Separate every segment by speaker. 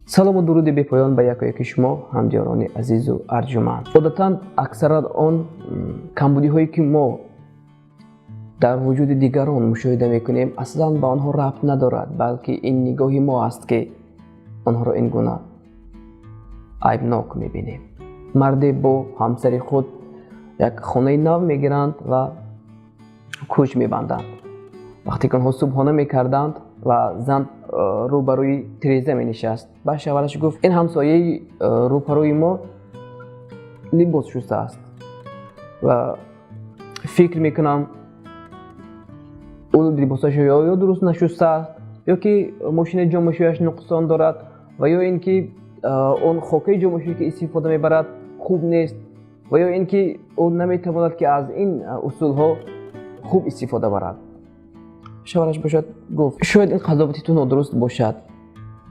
Speaker 1: Салому дуруди бепоён ба якояки шумо, ҳамдиёрони азизу арҷуманд. Одатан аксаран он камбудиҳое, ки мо дар вуҷуди дигарон мушоҳида мекунем, аслан ба онҳо рабт надорад, балки ин нигоҳи мо аст, ки онҳоро ин гуна айбнок мебинем. Марде бо ҳамсари худ як хонаи нав мегиранд ва кӯч мебанданд. Вақте ки онҳо субҳона мекарданд ва зан рӯбарӯи тиреза менишаст, ба шавҳараш гуфт: «Ин ҳамсояи рӯпарӯи мо либос шустааст ва фикр мекунам, ӯ либосашо ё дуруст нашустааст, ё ки мошини ҷомашӯяш нуқсон дорад ва ё ин ки он хокаи ҷомашӯе, ки истифода мебарад, хуб нест, ва ё ин ки ӯ наметавонад, ки аз ин усулҳо хуб истифода барад». Шавҳараш бошад гуфт: «Шояд ин қазовати ту нодуруст бошад,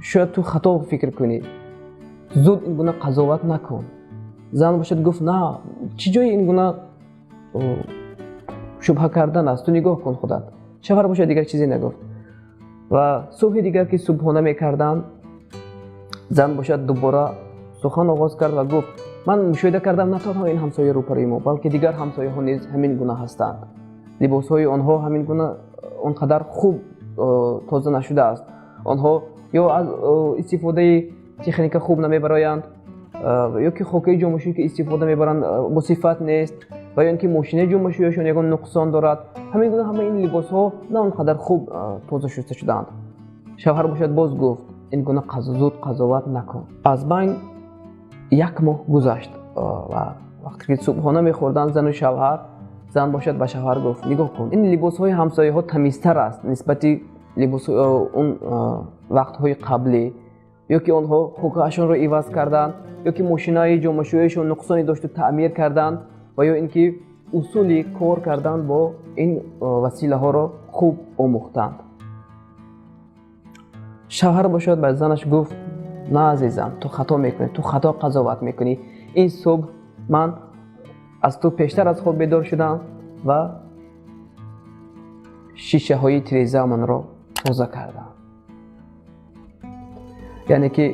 Speaker 1: шояд ту хато фикр кунӣ, зуд ин гуна қазоват накун». Зан бошад гуфт: «На, чӣ ҷои ин гуна шубҳа кардан аст? Ту нигоҳ кун худат». Шавҳар бошад дигар чизе нагуфт. Ва субҳи дигар, ки субҳона мекарданд, зан бошад дубора сухан оғоз кард ва гуфт: «Ман мушоҳида кардам, на танҳо ин ҳамсояи рӯпарӯи мо, балки дигар ҳамсояҳо низ ҳамин гуна ҳастанд. Либосҳои онҳо ҳамин гуна он қадар хуб тоза нашудааст. Онҳо ё аз истифодаи техника хуб намебароянд, ё ки хокаи ҷомашӯӣ, ки истифода мебаранд, босифат нест, ва ё ин ки мошинаи ҷомашӯяшон ягон нуқсон дорад. Ҳамин гуна ҳама ин либосҳо на он қадар хуб тоза шуста шудаанд». Шавҳар бошад боз гуфт: «Ин гуна зуд қазоват накун». Аз байн як моҳ гузашт ва вақте ки субҳона мехӯрданд зану шавҳар, зан бошад ба шавҳар гуфт: «Нигоҳ кун, ин либосҳои ҳамсояҳо тамизтар аст нисбати он вақтҳои қаблӣ. Ё ки онҳо хокаашонро иваз карданд, ё ки мошинаи ҷомашӯяшон нуқсоне дошту таъмир карданд, ва ё ин ки усули кор кардан бо ин василаҳоро хуб омӯхтанд». Шавҳар бошад ба занаш гуфт: «На, азизам, ту хато мекунӣ, ту хато қазоват мекунӣ. Ин субҳ ман аз ту пештар аз хоб бедор шудам ва шишаҳои тирезаамонро тоза кардам». Яъне ки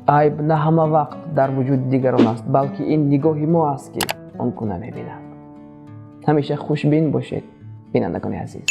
Speaker 1: айб на ҳама вақт дар вуҷуди дигарон аст, балки ин нигоҳи мо аст, ки он гуна мебинад. Ҳамеша хушбин бошед, бинандагони азиз.